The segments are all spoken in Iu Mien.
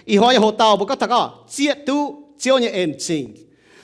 Ih hnoi nyei hoc-dauh mbuo gorngv taux gorngv zieqv duqv Ziouv nyei en zingh.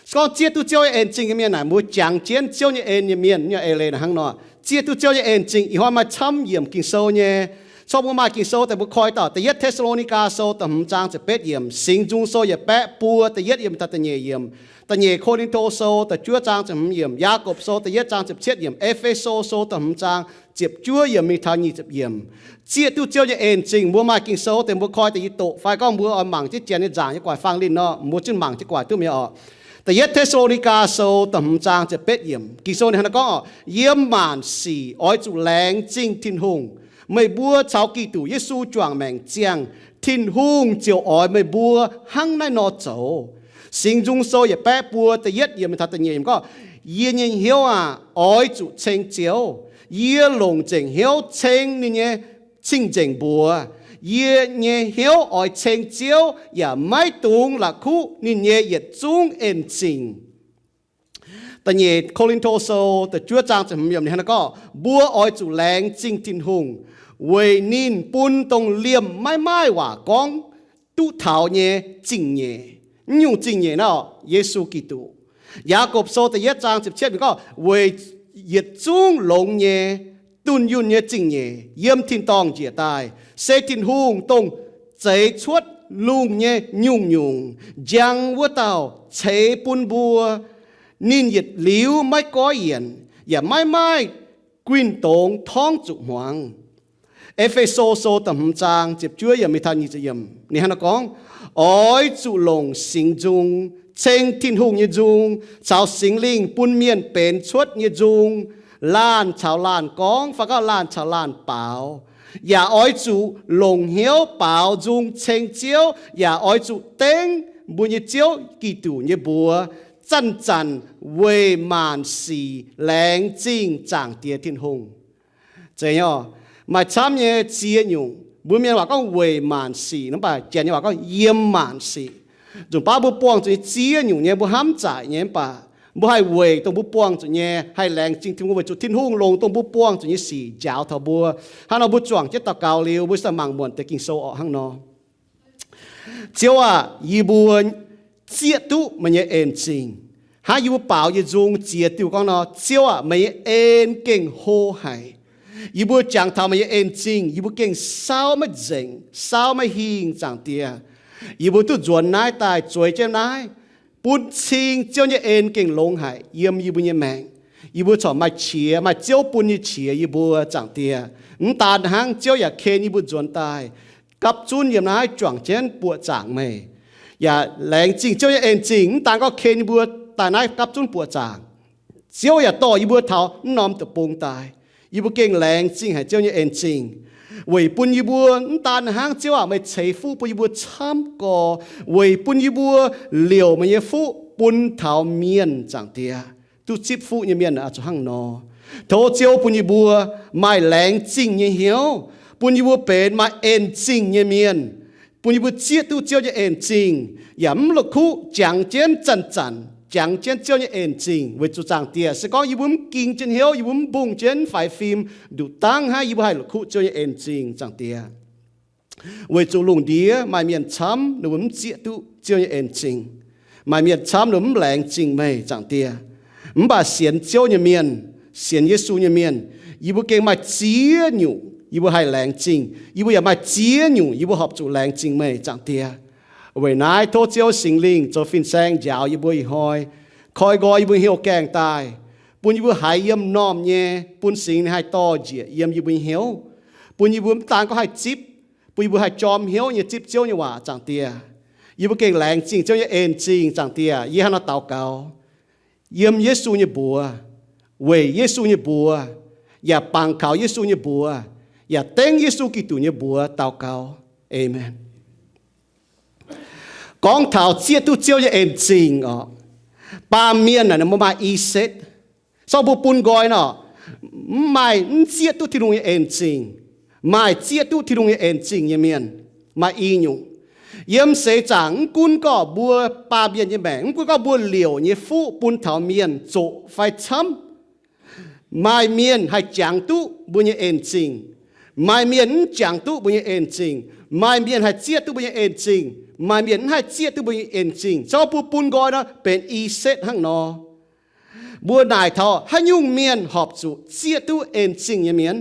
Se gorngv zieqv duqv Ziouv nyei en zingh nyei mienh naaic, mbuo jangx jienv Ziouv nyei en nyei mienh, nyei eix leiz naaic hnangv nor, zieqv duqv Ziouv nyei en zingh. Ih hnoi maaih camv yiemc Ging-Sou nyei. Corc mbuo maaih Ging-Sou daaih mbuo koi dauh Da'yietv Te^saa^lo^ni^gaa Sou da'hmz zaang ziepc betv yiemc, Singx Nzung Sou yietc baeqv buo da'yietv yiemc taux da'nyeic yiemc, Da'nyeic Ko^lin^to Sou da'juov zaang ziepc hmz yiemc, Yaagorpc Sou da'yietv zaang ziepc cietv yiemc, E^fe^so Sou da'hmz zaang ziepc juov yiemc mingh taux nyic ziepc yiemc. Zieqv duqv Ziouv nyei en zingh. Mbuo maaih Ging-Sou deix mbuo koi daaih yie doqc fai gorngv mbuo oix mangc jienv janx nyei nzaangc nyei guaax faang linh nor, mbuo zungv mangc jienv guaax duqv mi'aqv oc. Da'yietv Te^saa^lo^ni^gaa Sou da'hmz zaang ziepc betv yiemc Ging-Sou ninh hnangv naaiv gorngv, Yiem maanc sic oix zuqc laengz zingh Tin-Hungh. Meih mbuo caux Giduc Yesu juangc maengc ziangh, Tin-Hungh ziouc oix meih mbuo hnangv naaiv nor zoux. Singx Nzung Sou yietc baeqv buo da'yietv yiemc mingh taux da'nyeic yiemc gorngv, Yie nyei hnyouv aah! Oix zuqc ceng Ziouv. Yie longc nzengc hnyouv ceng ninh nyei cing-nzengc mbuox. Yie nyei hnyouv oix ceng Ziouv yaac maiv dungx la'kuqv ninh nyei yietc zungv en zingh. Da'nyeic Ko^lin^to Sou da'juov zaang ziepc hmz yiemc ninh hnangv naaiv gorngv, Mbuo oix zuqc laengz zingh Tin-Hungh weic ninh bun dongh liemh maiv maaih waac gorngv duqv taux nyei zingh nyeic. Mv nyungc zingh nyeic naaiv oc, Yesu Giduc. Yaagorpc Sou da'yietv zaang ziepc cietv ninh gorngv, Weic yietc zungv longx nyei, dunh yunh nyei zingh nyeic yiem tin-dorngh njiec daaih, se Tin-Hungh dongh zeix cuotv lungh nyei nyungc-nyungc njang wuov dauh ceix bun mbuo. Ninh yietc liuz maiv goiv yienc, yaac maiv maaih guinh dongz torngv zuqc hmuangx. E^fe^so Sou da'hmz zaang ziepc juov yiemc mingh taux nyic ziepc yiemc ninh hnangv naaiv gorngv, Oix zuqc longc Singx Nzung ceng Tin-Hungh nyei nzung caux Singx Lingh bun mienh benx cuotv nyei nzung, laanh caux laanh gorngv fai gorngv laanh caux laanh baaux. Yaac oix zuqc longc hnyouv baaux nzung ceng Ziouv, yaac oix zuqc dengv mbuo nyei Ziouv Giduc nyei mbuox zanc-zanc weic maanc sic laengz zingh Zaangc Diex Tin-Hungh. Zeiz nyei oc. Maaih camv nyei ziex nyungc. Mbuo mienh waac gorngv weic maanc sic, mv baac janx nyei waac gorngv yiem maanc sic. Nzunc baav mbuo buangh zuqc nyei ziex nyungc nyei mbuo hnamv zaic nyei, mv baac mbuo haih weic dongh mbuo buangh zuqc nyei haih laengz zingh Tin-Hungh weic zuqc Tin-Hungh longc dongh mbuo buangh zuqc nyei sic njaaux taux mbuo. Hnangv nor mbuo juangc jienv daux gaux liuz, mbuo se mangc muonc deix Ging-Sou orqc hnangv nor. Ziouv aah, yie mbuo zieqv duqv meih nyei en zingh. Hnangv yie mbuo baaux nyei nzung ziex diuh gorngv nor, Ziouv aah, meih nyei en gengh hlo haic. Yie mbuo jangx taux meih nyei en zingh, yie mbuo gengh saauv maiv nzengc, saauv maiv hingh, Zaangc Diex. Yie mbuo duqv nzuonx naaiv daaih zueiz jienv naaiv, bun cing Ziouv nyei en gengh longx haic yiem yie mbuo nyei maengc. Yie mbuo corc maaih qiex, maaih Ziouv bun nyei qiex yie mbuo, Zaangc Diex. Mv daan hnangv, Ziouv yaac ken yie mbuo nzuonx daaih gapv zunv yiem naaiv juangc jienv buoqc zaangc meih. Yaac laengz zingh Ziouv nyei en zingh, mv daan gorngv ken yie mbuo daaih naaiv gapv zunv buoqc zaangc, Ziouv yaac dorh yie mbuo taux mv norm deic-bung daaih. Yie mbuo gengh laengz zingh haic Ziouv nyei en zingh, weic bun yie mbuo mv daan hnangv, Ziouv aah, meih ceix fuqv bun yie mbuo camv gorx, weic bun yie mbuo liouc meih nyei fuqv bun taux mienh, Zaangc Diex. Duqv zipv fuqv nyei mienh oix zuqc hnangv nor. Tov Ziouv bun yie mbuo maaih laengz zingh nyei hnyouv, bun yie mbuo benx maaih en zingh nyei mienh, bun yie mbuo zieqv duqv Ziouv nyei en zingh, yaac mv la'kuqv jangx jienv zanc-zanc jangx jienv Ziouv nyei en zingh, weic zuqc Zaangc Diex, se gorngv yie mbuo mv ging jienv hnyouv, yie mbuo mv mbungh jienv, mv faix fim, nduqc dangv hnangv yie mbuo haih la'kuqv Ziouv nyei en zingh, Zaangc Diex. Weic zuqc lungh ndiev maaih mienh camv ninh mbuo mv zieqv duqv Ziouv nyei en zingh. Maaih mienh camv ninh mbuo mv laengz zingh meih, Zaangc Diex. Mv baac sienx Ziouv nyei mienh, sienx Yesu nyei mienh, yie mbuo gengh maaih ziex nyungc yie mbuo haih laengz zingh. Yie mbuo yaac maaih ziex nyungc yie mbuo horpc zuqc laengz zingh meih, Zaangc Diex. Weic naaiv tov Ziouv Singx Lingh zoux fin-saeng njaaux yie mbuo ih hnoi, koi nqoi yie mbuo hnyouv gaengh daaih, bun yie mbuo haiz yiem m'normh nyei, bun Singx Lingh haih dorh njiec yiem yie mbuo nyei hnyouv, bun yie mbuo mv daan gorngv haih zipv, bun yie mbuo haih jorm hnyouv nyei zipv Ziouv nyei waac, Zaangc Diex. Yie mbuo gengh laengz zingh Ziouv nyei en zingh, Zaangc Diex. Yie hnangv nor daux gaux yiem Yesu nyei mbuox, weic Yesu nyei mbuox, yaac bangc kaux Yesu nyei mbuox, yaac dengv Yesu Giduc nyei mbuox daux gaux. Aamen. Gorngv taux zieqv duqv Ziouv nyei en zingh orqc, baamh mienh naaic ninh mbuo maaih i setv. Sorng mbuo bun nqoi nor, mv maaih mv zieqv duqv Tin-Hungh nyei en zingh. Maaih zieqv duqv Tin-Hungh nyei en zingh nyei mienh maaih i nyungc. Yiem seix zaangc mv gunv gorngv mbuo baamh mienh nyei maengc, mv gunv gorngv mbuo liouc nyei fuqv bun taux mienh zoqc fai camv, maaih mienh haih jangx duqv mbuo nyei en zingh. Maaih mienh mv jangx duqv mbuo nyei en zingh. Maaih mienh haih zieqv duqv mbuo nyei en zingh. Maaih mienh mv haih zieqv duqv mbuo nyei en zingh. Zorqv mbuo bun nqoi nor benx i setv hnangv nor. Mbuo naaic taux haaix nyungc mienh horpc zuqc zieqv duqv en zingh nyei mienh?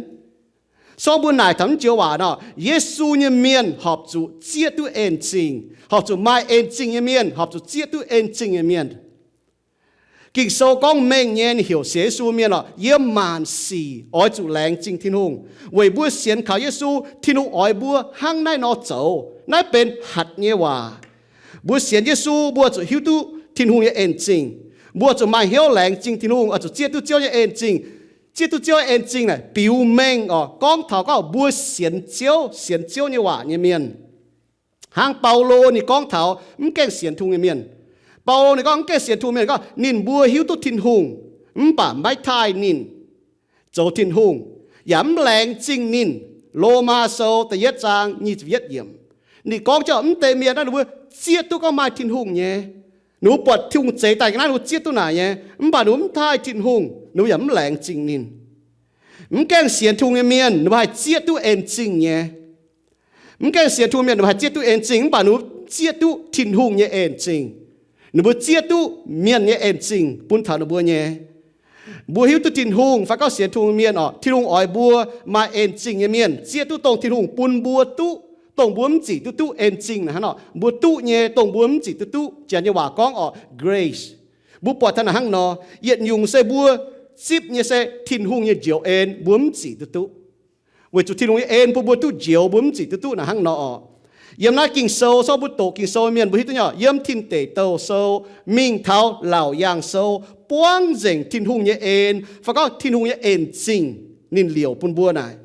Zorqv mbuo naaic taux naaiv joux waac nor, Yesu nyei mienh horpc zuqc zieqv duqv en zingh. Horpc zuqc maaih en zingh nyei mienh, horpc zuqc zieqv duqv en zingh nyei mienh. Ging-Sou gorngv mengh nyei, ninh heuc sienx Yesu mienh oc, yiem maanc sic oix zuqc laengz zingh Tin-Hungh. Weic mbuo sienx kaux Yesu, Tin-Hungh oix mbuo hnangv naaiv nor zoux. Naaiv benx hatc nyei waac. Mbuo sienx Yesu, mbuo zuqc hiuv duqv Tin-Hungh nyei en zingh. Mbuo zuqc maaih hnyouv laengz zingh Tin-Hungh, oix zuqc zieqv duqv Ziouv nyei en zingh. Zieqv duqv Ziouv nyei en zingh naaic biux mengh oc, gorngv taux gorngv mbuo sienx Ziouv, sienx Ziouv nyei waac nyei mienh. Hnangv Baulo ninh gorngv taux mv gaengh sienx Tin-Hungh nyei mienh. Baulo ninh gorngv mv gaengh sienx Tin-Hungh mienh gorngv ninh mbuo hiuv duqv Tin-Hungh, mv baac maiv taaih ninh zoux Tin-Hungh, yaac mv laengz zingh ninh. Lomaa Sou da'yietv zaang nyic ziepc yietv yiemc, ninh gorngv jienv mv deix mienh naaiv ninh mbuo zieqv duqv gorngv maaih Tin-Hungh nyei. Ninh mbuo buatc Tin-Hungh zeix daaih ga'naaiv ninh mbuo zieqv duqv naaic nyei, mv baac ninh mbuo mv taaih Tin-Hungh, ninh mbuo yaac mv laengz zingh ninh. Mv gaengh sienx Tin-Hungh nyei mienh ninh mbuo haih zieqv duqv en zingh nyei. Mv gaengh sienx Tin-Hungh mienh ninh mbuo haih zieqv duqv en zingh, mv baac ninh mbuo zieqv duqv Tin-Hungh nyei en zingh. Ninh mbuo zieqv duqv mienh nyei en zingh bun taux ninh mbuo nyei. Mbuo hiuv duqv Tin-Hungh fai gorngv sienx Tin-Hungh mienh oc, Tin-Hungh oix mbuo maaih en zingh nyei mienh, zieqv duqv dongh Tin-Hungh bun mbuo duqv, dongh mbuo mv zic duqv duqv en zingh naaic hnangv nor. Mbuo duqv nyei dongh mbuo mv zic duqv duqv, Janx nyei waac gorngv oc, grace. Mbuo buatc taux naaic hnangv nor, yietc nyungc se mbuo zipv nyei se Tin-Hungh nyei njoux en, mbuo mv zic duqv duqv. Weic zuqc Tin-Hungh nyei en bun mbuo duqv njoux, mbuo mv zic duqv duqv naaic hnangv nor oc. Yiem naaiv Ging-Sou, zorqv mbuo doqc Ging-Sou mienh mbuo hiuv duqv nyei, yiem Tin Deic Douh Sou mingh taux Laauc Yaangh Sou, buangv nzengc Tin-Hungh nyei en, fai gorngv Tin-Hungh nyei en zingh ninh liouc bun mbuo naaic.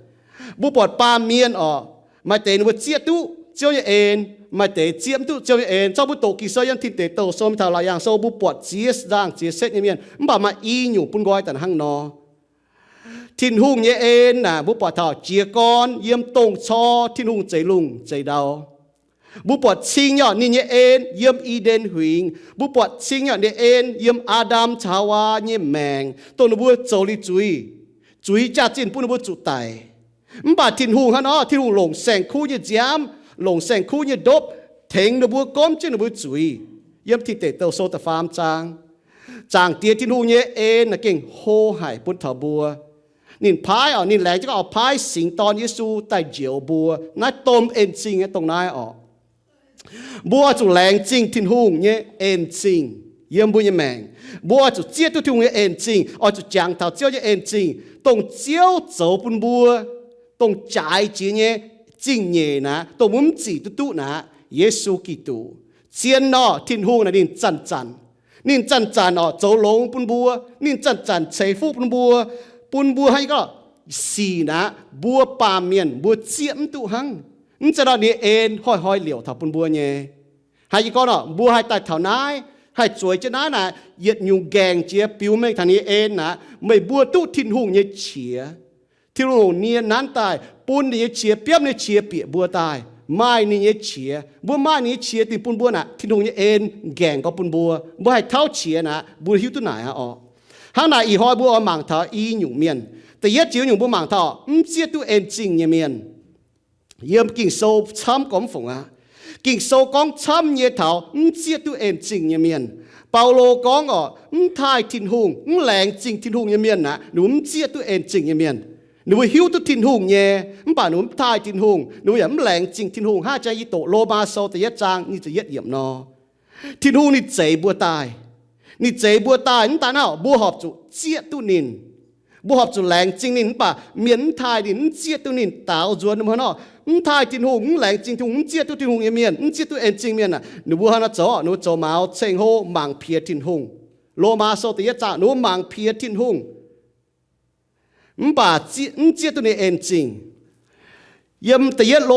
Mbuo buatc baamh mienh oc, maaih deix ninh mbuo zieqv duqv Ziouv nyei en, maaih deix zieqv mv duqv Ziouv nyei en. Zorqv mbuo doqc Ging-Sou yiem Tin Deic Douh Sou mingh taux Laauc Yaangh Sou, mbuo buatc ziex nzaangc ziex setv nyei mienh, mv baac maaih i nyungc bun nqoi daaih hnangv nor. Tin-Hungh nyei en naaic, mbuo buatc taux jiez gorn yiem dongh cor Tin-Hungh zeix lungh zeix ndau. Mbuo buatc cing nyei oc ninh nyei en yiem I^nden Huingx. Mbuo buatc cing nyei oc ninh nyei en yiem Aa^ndam caux Haawaa nyei maengc, dongh ninh mbuo zoux liuz zuiz, zuiz jaax-zinh bun ninh mbuo zuqc daic. Mv baac Tin-Hungh hnangv nor, Tin-Hungh longc saeng-kuv nyei nziaamv, longc saeng-kuv nyei ndopv tengx ninh mbuo gomv jienv ninh mbuo zuiz. Yiem Tin Deic Douh Sou da'faam zaang, Zaangc Diex Tin-Hungh nyei en naaic gengh hlo haic bun taux mbuo. Ninh paaiv oc, ninh laengz jienv oix paaiv Singx Dorn Yesu daaih njoux mbuo. Naaiv domh en zingh nyei dongh naaiv oc. Mbuo oix zuqc laengz zingh Tin-Hungh nyei en zingh yiem mbuo nyei maengc. Mbuo oix zuqc zieqv duqv Tin-Hungh nyei en zingh, oix zuqc jangx taux Ziouv nyei en zingh, dongh Ziouv zoux bun mbuo, dongh jaaix jiex nyei zingh nyeic naaic, dongh mbuo mv zic duqv duqv naaic, Yesu Giduc. Zien nor, Tin-Hungh naaic ninh zanc-zanc, ninh zanc-zanc oc zoux longx bun mbuo, ninh zanc-zanc ceix fuqv bun mbuo, bun mbuo hnangv nyei gorngv sic naaic, mbuo baamh mienh mbuo zieqv mv duqv hnangv. Mv zeiz nor ninh nyei en hnoi-hnoi liouc taux bun mbuo nyei. Hnangv yie gorngv nor, mbuo haih daaih taux naaiv, haih zueiz jienv naaiv naaic, yietc nyungc nqaengc jiex biux mengh taux ninh nyei en naaic, meih mbuo duqv Tin-Hungh nyei qiex. Tin-Hungh longc nie nanv daaih bun ninh nyei qiex, biomv ninh nyei qiex bieqc mbuo daaih, maaih ninh nyei qiex. Mbuo maaih ninh nyei qiex dingh bun mbuo naaic, Tin-Hungh nyei en nqaengc gorx bun mbuo. Mbuo haih tauv qiex naaic, mbuo hiuv duqv naaic aqv oc. Hnangv naaic ih hnoi mbuo oix mangc taux i nyungc mienh. Da'yietv jiex nyungc mbuo mangc taux mv zieqv duqv en zingh nyei mienh. Yiem Ging-Sou camv gormx fungc aqv. Ging-Sou gorngv camv nyei taux mv zieqv duqv en zingh nyei mienh. Baulo gorngv oc, mv taaih Tin-Hungh, mv laengz zingh Tin-Hungh nyei mienh aqv, ninh mbuo mv zieqv duqv en zingh nyei mienh. Ninh mbuo hiuv duqv Tin-Hungh nyei, mv baac ninh mbuo mv taaih Tin-Hungh, ninh mbuo yaac mv laengz zingh Tin-Hungh. Hnangv jang yie doqc Lomaa Sou da'yietv zaang nyic ziepc yietv yiemc nor, Tin-Hungh ninh zeix mbuo daaih. Ninh zeix mbuo daaih mv daan hnangv, mbuo horpc zuqc zieqv duqv ninh. Mbuo horpc zuqc laengz zingh ninh, mv baac mienh mv taaih ninh, mv zieqv duqv ninh, daaux nzuonx ninh mbuo hnangv nor. Mv taaih Tin-Hungh, mv laengz zingh Tin-Hungh, mv zieqv duqv Tin-Hungh nyei mienh, mv zieqv duqv en zingh mienh aah, ninh mbuo hnangv nor zoux, ninh mbuo zoux maux ceng hlo mangc piex Tin-Hungh. Lomaa Sou da'yietv zaang, ninh mbuo mangc piex Tin-Hungh, mv baac mv zieqv duqv ninh en zingh. Yiem da'yietv,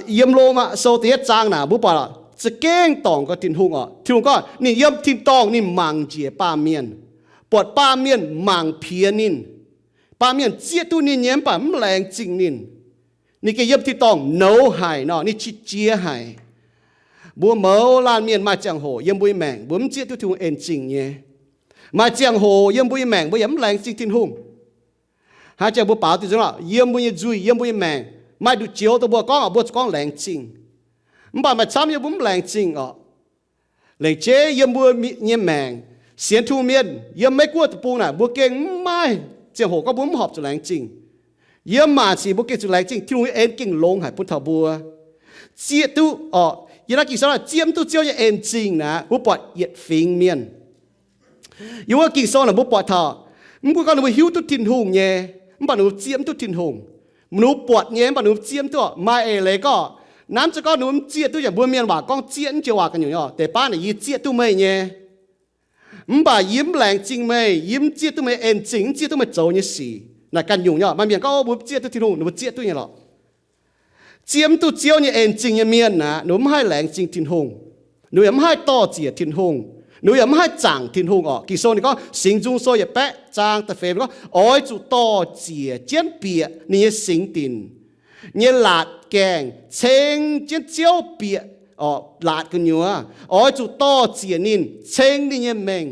yiem Lomaa Sou da'yietv zaang naaic, mbuo buatc za'gengh dorngc gau Tin-Hungh oc. Tin-Hungh gorngv ninh yiem tin-dorngh ninh mangc njiec baamh mienh, buatc baamh mienh mangc piex ninh. Baamh mienh zieqv duqv ninh nyei mv baac mv laengz zingh ninh. Ninh gengh yiem tin-dorngh nouz haic nor, ninh qiex jiez haic. Mbuo mouz laanh mienh maaih ziangh hoc yiem mbuo nyei maengc mbuo mv zieqv duqv Tin-Hungh en zingh nyei. Maaih ziangh hoc yiem mbuo nyei maengc mbuo yaac mv laengz zingh Tin-Hungh. Hnangv jang mbuo baaux diuh nzunc lorqc, yiem mbuo nyei nzuih, yiem mbuo nyei maengc, maaih nduqc joux dongh mbuo gorngv, mbuo zuqc gorngv laengz zingh. Mv baac maaih camv yiem mbuo mv laengz zingh orqc. Lengc jeiv yiem mbuo nyei maengc, sienx Tin-Hungh mienh yiem Meiv Guoqv deic-bung naaic, mbuo gengh mv maaih ziangh hoc gorngv mbuo mv horpc zuqc laengz zingh. Yiem maanc sic mbuo gengh zuqc laengz zingh, Tin-Hungh nyei en gengh longx haic bun taux mbuo. Zieqv duqv orqc, yiem naaiv Ging-Sou naaic, zieqv mv duqv Ziouv nyei en-zingh naaic, mbuo buatc yietc fingx mienh. Yiem wuov Ging-Sou naaic mbuo buatc taux, mv gunv gorngv ninh mbuo hiuv duqv Tin-Hungh nyei, mv baac ninh mbuo zieqv mv duqv Tin-Hungh. Ninh mbuo buatc nyei, mv baac ninh mbuo zieqv mv duqv. Maaih eix leiz gorngv, naaiv mv zeiz gorngv ninh mbuo mv zieqv duqv, yaac mbuo mienh waac gorngv zieqv mv joux waac ganh nyungc nyei orqc, deix baav naaic yie zieqv duqv meih nyei. Mv baac yie mv laengz zingh meih, yie mv zieqv duqv meih en-zingh, mv zieqv duqv meih zoux nyei sic. Naaic ganh nyungc nyei. Maaih mienh gorngv, o, mbuo mv zieqv duqv Tin-Hungh, ninh mbuo zieqv duqv nyei lorqc. Zieqv mv duqv Ziouv nyei en-zingh nyei mienh aeqv, ninh mbuo mv haih laengz zingh Tin-Hungh. Ninh mbuo yaac mv haih dor-ziec Tin-Hungh. Ninh mbuo yaac mv haih zaangc Tin-Hungh orqc. Ging-Sou ninh gorngv, Singx Nzung Sou yietc baeqv zaang da'feix gorngv, oix zuqc dor-ziec jienv bieqc ninh nyei singx dinc nyei laatc gaengh ceng jienv Ziouv bieqc orqc, laatc gu'nyuoz. Oix zuqc dor-ziec ninh, ceng ninh nyei mengh.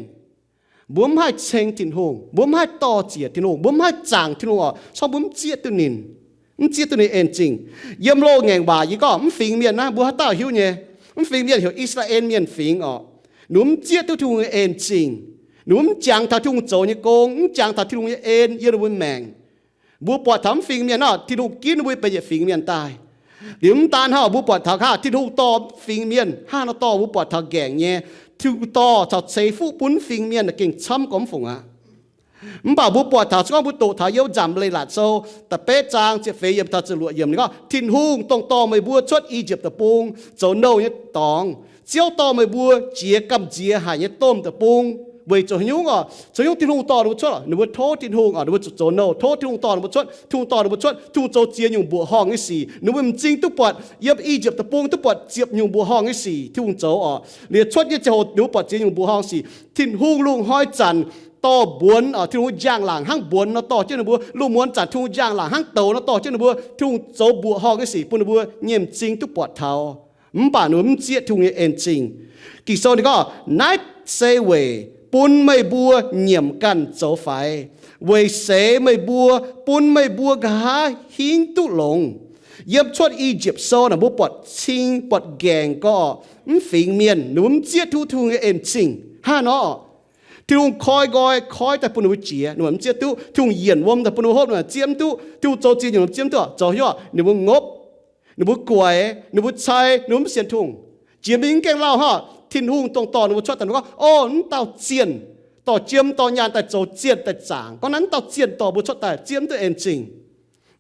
Mbuo mv haih ceng Tin-Hungh, mbuo mv haih dor-ziec Tin-Hungh, mbuo mv haih zaangc Tin-Hungh orqc, se gorngv mbuo mv zieqv duqv ninh, mv zieqv duqv ninh en-zingh. Yiem loz-ngaengc waac yie gorngv mv fingx mienh naaiv, mbuo haaix dauh hiuv nyei? Mv fingx mienh heuc I^saa^laa^en Mienh fingx orqc. Ninh mbuo mv zieqv duqv Tin-Hungh nyei en-zingh. Ninh mbuo mv jangx taux Tin-Hungh zoux nyei gong, mv jangx taux Tin-Hungh nyei en yiem ninh mbuo maengc. Mbuo buatc taux mv fingx mienh nor, Tin-Hungh ginv ninh mbuo benx yietc fingx mienh daaih. Liuz mv daan hnangv, mbuo buatc taux hnangv Tin-Hungh dorh fingx mienh hnangv nor dorh, mbuo buatc taux nqaengc nyei, Tin-Hungh dorh caux ceix fuqv bun mv fingx mienh gengh camv gormx fungc aqv. Mv baac mbuo buatc taux se gorngv mbuo doqc taux yiem Nzamc Leiz-Latc Sou da'betv zaang ziepc feix yiemc taux ziepc luoqc yiemc ninh gorngv, Tin-Hungh dongh dorh meih mbuo cuotv I^yipv Deic-Bung zoux nouh nyei dorngx, Ziouv dorh meih mbuo jiex gamh nziex haic nyei domh deic-bung weic zuqc haaix nyungc orqc? Zoux nyungc Tin-Hungh dorh ninh mbuo cuotv orqc? Ninh mbuo tov Tin-Hungh orqc, ninh mbuo zuqc zoux nouh, tov Tin-Hungh dorh ninh mbuo cuotv, Tin-Hungh dorh ninh mbuo cuotv, Tin-Hungh zoux ziex nyungc mbuoqc horngh nyei sic. Ninh mbuo m'zing duqv buatc yiem I^yipv Deic-Bung duqv buatc ziepc nyungc mbuoqc horngh nyei sic Tin-Hungh zoux orqc. Liuz cuotv nyei ziangh hoc ninh mbuo buatc ziex nyungc mbuoqc horngh sic. Tin-Hungh lungh hnoi zanc dorh mbuonx orqc, Tin-Hungh njang-laangc hnangv mbuonx nor dorh jienv ninh mbuo. Lungh muonz zanc Tin-Hungh njang-laangc hnangv douz nor dorh jienv ninh mbuo. Tin-Hungh zoux mbuoqc horngh nyei sic bun ninh mbuo nyei m'zing duqv buatc taux. Mv baac ninh mbuo mv zieqv Tin-Hungh nyei en-zingh. Ging-Sou ninh gorngv, naaiv se weic bun meih mbuo nyiemc ganh zoux faix, weic seix meih mbuo, bun meih mbuo nqa'haav hingv duqv longx. Yiem Cuotv I^yipv Sou naaic mbuo buatc cing buatc nqaengc gorqv mv fingx mienh ninh mbuo mv zieqv duqv Tin-Hungh nyei en-zingh hnangv nor. Tin-Hungh koi nqoi koi daaih bun ninh mbuo jiex, ninh mbuo mv zieqv duqv. Tin-Hungh yienc wuom daaih bun ninh mbuo hopv, ninh mbuo zieqv mv duqv. Tin-Hungh zoux ziex nyungc zieqv mv duqv, zoux hnyouv ninh mbuo ngopv, ninh mbuo guaix, ninh mbuo cai, ninh mbuo mv sienx Tin-Hungh. Jiex mingh mv gaengh lauh hnangv, Tin-Hungh dongh dorh ninh mbuo cuotv daaih, ninh mbuo gorngv, O, mv dauh zienh dorh jiem dorh nyaanh daaih zoux zienh daaih zaangc. Gorngv naaiv mv dauh zienh dorh mbuo cuotv daaih zieqv mv duqv en-zingh.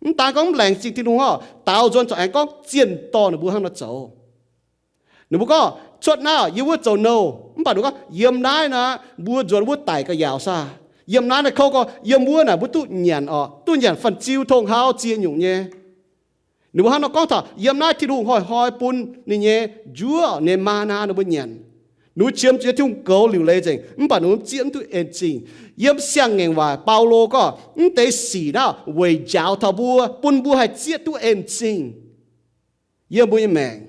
Mv daan gorngv mv laengz zingh Tin-Hungh orqc, daaux nzuonx corc aengx gorngv zienh dorh ninh mbuo hnangv nor zoux. Ninh mbuo gorngv, Cuotv naaiv yiem wuov zoux nouh. Mv baac ninh gorngv, Yiem naaiv naaic mbuo nzuonx wuov daic ga'yaauc saah? Yiem naaiv naaic kouv gorngv yiem wuov naaic mbuo duqv nyanc orqc, duqv nyanc fanh-ziu, tong-hau, ziex nyungc nyei. Ninh mbuo hnangv nor gorngv taux yiem naaiv Tin-Hungh hnoi-hnoi bun ninh nyei njuov, ninh nyei maa^naa ninh mbuo nyanc. Ninh mbuo qiemx zuqc nyei Tin-Hungh goux liuc leiz nzengc, mv baac ninh mbuo zieqv mv duqv en-zingh. Yiem Siang-Ngaengc Waac Baulo gorngv, mv deix sic naaiv weic njaaux taux mbuo, bun mbuo haih zieqv duqv en-zingh yiem mbuo nyei maengc.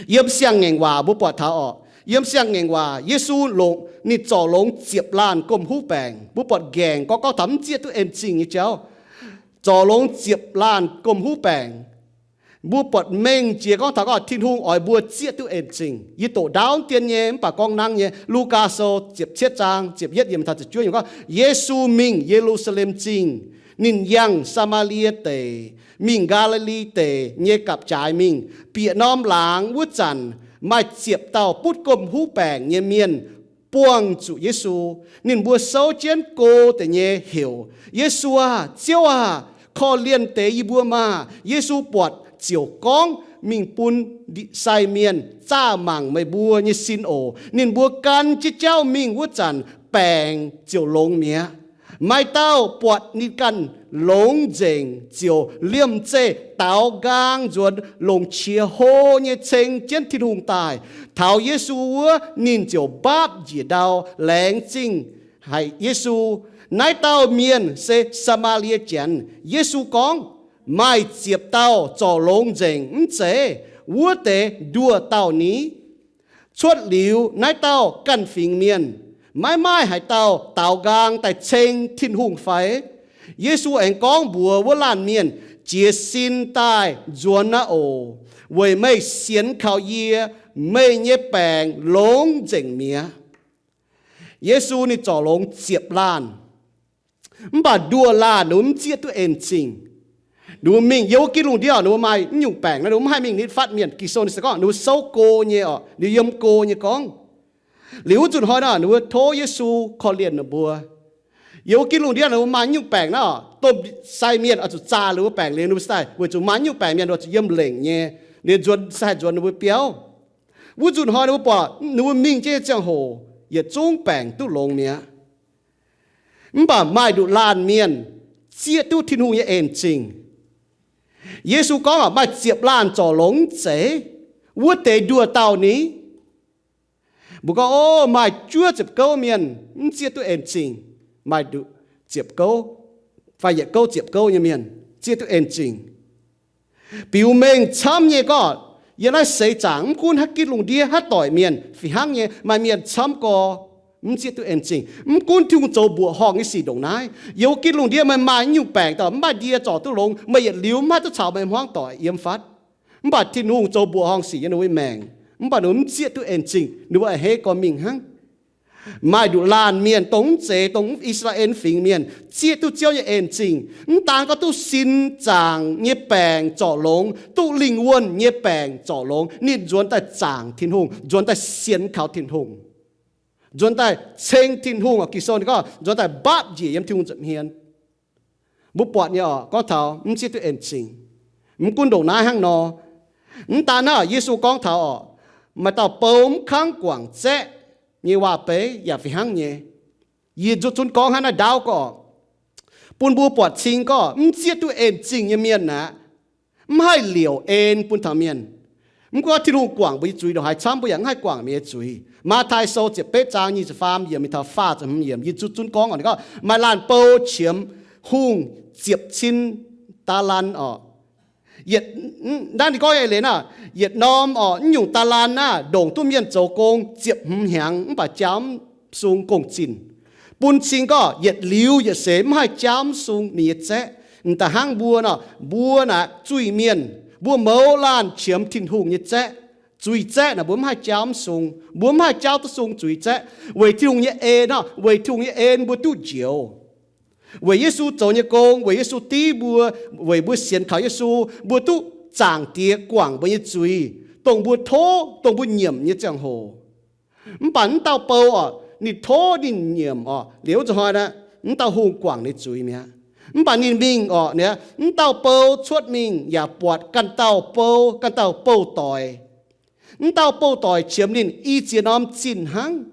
Yiem Siang-Ngaengc Waac mbuo buatc taux orqc, yiem Siang-Ngaengc Waac Yesu longc, ninh zorc longx ziepc laanh gomh huv baengc. Mbuo buatc nqaengc gorngv, gorngv taux mv zieqv duqv en-zingh nyei jauv, zorc longx ziepc laanh gomh huv baengc. Mbuo buatc mengh jiex gorngv taux gorngv Tin-Hungh oix mbuo zieqv duqv en-zingh. Yie doqc ndaauv dien nyei mv baac gorngv nangv nyei. Lugaa Sou ziepc cietv zaang ziepc yietv yiemc taux ziepc juov yiemc gorngv, Yesu mingh Ye^lu^saa^lem Zingh, ninh yangh Saa^maa^lie Deic, mingh Gaa^li^li Deic nyei gapv-jaaix mingh. Bieqc norm laangz wuov zanc, maaih ziepc dauh butv gomh huv baengc nyei mienh buangh zuqc Yesu. Ninh mbuo souv jienv go deix nyei heuc, Yesu aah! Ziouv aah! Korv-lienh deix yie mbuo maah! Yesu buatc ziouc gorngv, Mingh bun sai mienh zaah mangc meih mbuo nyei sin oc. Ninh mbuo gan jienv jauv mingh wuov zanc, baengc ziouc longx mi'aqv. Maaih dauh buatc ninh ganh longx nzengc ziouc liemh zeih daaux nqaang nzuonx, longc qiex hlo nyei ceng jienv Tin-Hungh daaih. Taux Yesu wuov, ninh ziouc mbaapv njiec ndau, laengz zingh haic Yesu. Naaiv dauh mienh se Saa^maa^lie Janx. Yesu gorngv, Maaih ziepc dauh zorc longx nzengc mv zeiz? Wuov deix nduoh dauh ni? Cuotv liuz naaiv dauh ganh fingx mienh, maiv maaih haaix dauh daaux nqaang daaih ceng Tin-Hungh fai? Yesu aengx gorngv mbuox wuov laanh mienh, jiez sin daaih nzuonx naaiv oc, weic meih sienx kaux yie, meih nyei baengc longx nzengc mi'aqv. Yesu ninh zorc longx ziepc laanh, mv baac nduoh laanh ninh mbuo mv zieqv duqv en zingh. Ninh mbuo mingh yiem wuov gitv lungh ndiev, ninh mbuo maaih mv nyungc baengc naaiv, ninh mbuo mv haih mingh nitv fatv mienh. Ging-Sou ninh se gorngv ninh mbuo souv go nyei oc, ninh yiem go nyei gorngv. Liuz wuov nzunc hnoi naaic, ninh mbuo tov Yesu korv-lienh ninh mbuo. Yiem wuov gitv lungh ndiev ninh mbuo maaih mv nyungc baengc naaiv oc, domh sai mienh oix zuqc zaah ninh mbuo baengc liuz, ninh mbuo se daaih weic zuqc maaih mv nyungc baengc mienh oix zuqc yiem lengc nyei, ninh nzuonx se haih nzuonx ninh mbuo biauv. Wuov nzunc hnoi ninh mbuo buatc ninh mbuo mingh jienv nyei ziangh hoc yietc zungv baengc duqv longx mi'aqv. Mv baac maaih nduqc laanh mienh zieqv duqv Tin-Hungh nyei en zingh. Yesu gorngv oc, maaih ziepc laanh zorc longx mv zeiz, wuov deix nduoh dauh ni? Mbuo gorngv, o, maaih juov ziepc gouv mienh mv zieqv duqv en zingh. Maaih nduqc ziepc gouv fai yietc gouv ziepc gouv nyei mienh zieqv duqv en zingh. Biux mengh camv nyei gorngv, yiem naaiv seix zaangc mv gunv haaix gitv lungh ndiev, haaix doic mienh, fih hnangv nyei maaih mienh camv gorx mv zieqv duqv en zingh. Mv gunv Tin-Hungh zoux mbuoqc horngh nyei sic ndongc naaiv, yiem wuov gitv lungh ndiev meih maaih mv nyungc baengc, dauh mv maaih ndie zorc duqv longx, meih yietc liuz mv haih duqv caux meih hmuangv doic yiem fatv. Mv baac Tin-Hungh zoux mbuoqc horngh sic yiem ninh mbuo nyei maengc, mv baac ninh mbuo mv zieqv duqv en zingh, ninh mbuo a'hneiv gorx mingh hnangv. Maaih nduqc laanh mienh, dongh mv zeiz dongh I^saa^laa^en Fingx Mienh, zieqv duqv Ziouv nyei en zingh. Mv daan gorngv duqv sin zaangc nyei baengc zorc longx, duqv lingh wuonh nyei baengc zorc longx, ninh nzuonx daaih zaangc Tin-Hungh, nzuonx daaih sienx kaux Tin-Hungh, nzuonx daaih ceng Tin-Hungh. Ging-Sou ninh gorngv nzuonx daaih mbaapv njiec yiem Tin-Hungh nza'hmien. Mbuo buatc nyei oc, gorngv taux mv zieqv duqv en zingh. Mv gunv ndongc naaiv hnangv nor, mv daan naaiv, Yesu gorngv taux oc, maaih dauh bou mv kangv guangc zaeqv nyei waac-beiv yaac fih hnangv nyei. Yie nzuqc zunv gorngv hnangv naaiv ndaauv gorngv, bun mbuo buatc cing gorngv mv zieqv duqv en zingh nyei mienh aqv, mv haih liouc en bun taux mienh. Mv gunv Tin-Hungh guangc mbuo nyei zuiz ndongc haaix camv, mbuo yaac mv haih guangc mienh nyei zuiz. Matv^taai Sou ziepc betv zaang nyic ziepc faam yiemc mingh taux faah ziepc hmz yiemc, yie nzuqc zunv gorngv oc, ninh gorngv maaih laanh bou qiemx hungh ziepc cin daa lan oc. Yietc, naaiv ninh gorngv nyei leiz naaiv, yietc norm oc, mv nyungc daa lan naaiv ndongc duqv mienh zoux gong ziepc hmz hnyangx mv baac jaa mv sung gong-zinh. Bun cing gorngv yietc liuz yietc seix mv haih jaa mv sung ninh nyei zaeqv. M'daaih hnangv mbuo nor, mbuo naaic zuiz-mienh, mbuo mouz laanh qiemx Tin-Hungh nyei zaeqv. Zuiz zaeqv naaic mbuo mv haih jaa mv sung, mbuo mv haih jaa duqv sung zuiz zaeqv. Weic Tin-Hungh nyei en nor, weic Tin-Hungh nyei en mbuo duqv njoux. Weic Yesu zoux nyei gong, weic Yesu div mbuo, weic mbuo sienx kaux Yesu, mbuo duqv Zaangc Diex guangc mbuo nyei zuiz, dongh mbuo tov, dongh mbuo nyiemc nyei ziangh hoc. Mv baac mv dauh bou oc, ninh tov ninh nyiemc oc, liuz zuqc hnoi naaiv, mv dauh hungh guangc ninh zuiz mi'aqv. Mv baac ninh mingh oc, ninh, mv dauh bou cuotv mingh yaac buatc ganh dauh bou, ganh dauh bouh doic. Mv dauh bouh doic qiemx ninh i ziex norm zinh hnangv.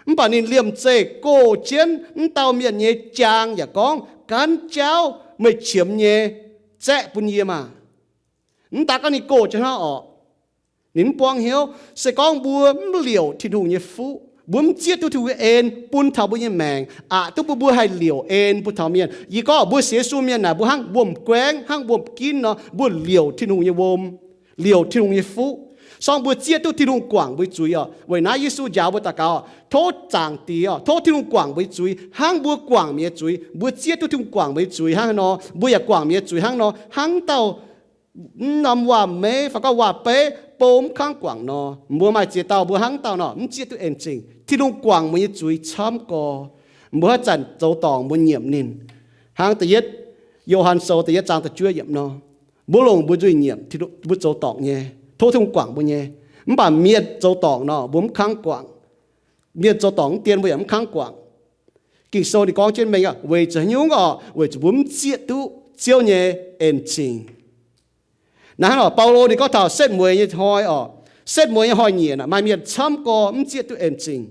Mv baac ninh liemh zeih goh jienv mv dauh mienh nyei jaang yaac gorngv, Gaanv jaauv meih qiemx nyei zaeqv bun yie maah! Mv daan gorngv ninh goh jienv hnangv oc, ninh mv buangv hnyouv. Se gorngv mbuo mv liouc Tin-Hungh nyei fuqv, mbuo mv zieqv duqv Tin-Hungh nyei en bun taux mbuo nyei maengc, aqc duqv bun mbuo haih liouc en bun taux mienh. Yie gorngv mbuo sienx Yesu mienh naaic, mbuo hnangv wuom-guaengv, hnangv wuom-ginv nor, mbuo liouc Tin-Hungh nyei wuom, liouc Tin-Hungh nyei fuqv. Sorng mbuo zieqv duqv Tin-Hungh guangc mbuo nyei zuiz oc. Weic naaiv Yesu njaaux mbuo daux gaux, tov Zaangc Diex oc, tov Tin-Hungh guangc mbuo nyei zuiz hnangv mbuo guangc mienh nyei zuiz. Mbuo zieqv duqv Tin-Hungh guangc mbuo nyei zuiz hnangv nor, mbuo yaac guangc mienh nyei zuiz hnangv nor, hnangv dauh mv norm waac-meiv fai gorngv waac-beiv bou mv kangv guangc nor, mbuo maaih ziex dauh mbuo hnangv dauh nor, mv zieqv duqv en zingh. Tin-Hungh guangc mbuo nyei zuiz camv gorx. Mbuo haaix zanc zoux dorngc mbuo nyiemc ninh. Hnangv da'yietv Yo^han Sou da'yietv zaang da'juov yiemc nor, mbuo longc mbuo nzuih nyiemc, mbuo zoux dorngc nyei, tov Tin-Hungh guangc mbuo nyei. Mv baac mienh zoux dorngc nor, mbuo mv kangv guangc. Mienh zoux dorngc mv dien, mbuo yaac mv kangv guangc. Ging-Sou ninh gorngv jienv mengh, weic zuqc haaix nyungc oc? Weic zuqc mbuo mv zieqv duqv Ziouv nyei en zingh. Naaiv hnangv oc, Baulo ninh gorngv taux setv mueiz nyei hnoi oc, setv mueiz nyei hnoi-nyieqc naaic maaih mienh camv gorx mv zieqv duqv en zingh.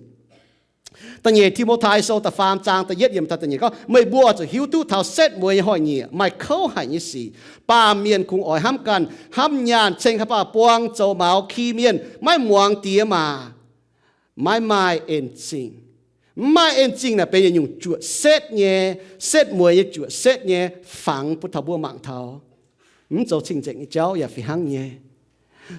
Da'nyeic Ti^mo^tai Sou da'faam zaang da'yietv yiemc taux da'nyeic gorngv, meih mbuo oix zuqc hiuv duqv taux setv mueiz nyei hnoi-nyieqc maaih kouv haic nyei sic. Baamh mienh kungx oix hnamv ganh, hnamv nyaanh, ceng haaix baac buang zoux maux, ki mienh, maiv muangx diex maac, maiv maaih en zingh. Mv maaih en zingh naaic benx yietc nyungc juoqc setv nyei, setv mueiz nyei juoqc setv nyei fangx bun taux mbuo mangc taux mv zoux cing-nzengc nyei jauv yaac fih hnangv nyei.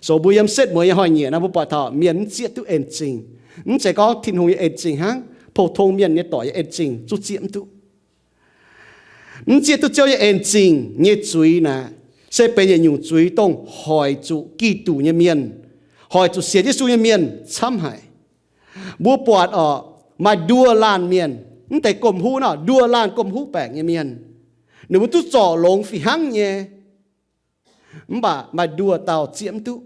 So mbuo yiem setv mueiz nyei hnoi-nyieqc naaiv, mbuo buatc taux mienh mv zieqv duqv en zingh. Mv zeiz gorngv Tin-Hungh nyei en zingh hnangv, pou-tong mienh nyei doic nyei en zingh zungv zieqv mv duqv. Mv zieqv duqv Ziouv nyei en zingh nyei zuiz naaic, se benx yietc nyungc zuiz dongh hoic zuqc Giduc nyei mienh, hoic zuqc sienx Yesu nyei mienh camv haic. Mbuo buatc oc, maaih nduoh laanh mienh, mv deix gomh huv nor, nduoh laanh gomh huv baengc nyei mienh, ninh mbuo duqv zorc longx fih hnangv nyei. Mv baac maaih nduoh dauh zieqv mv duqv.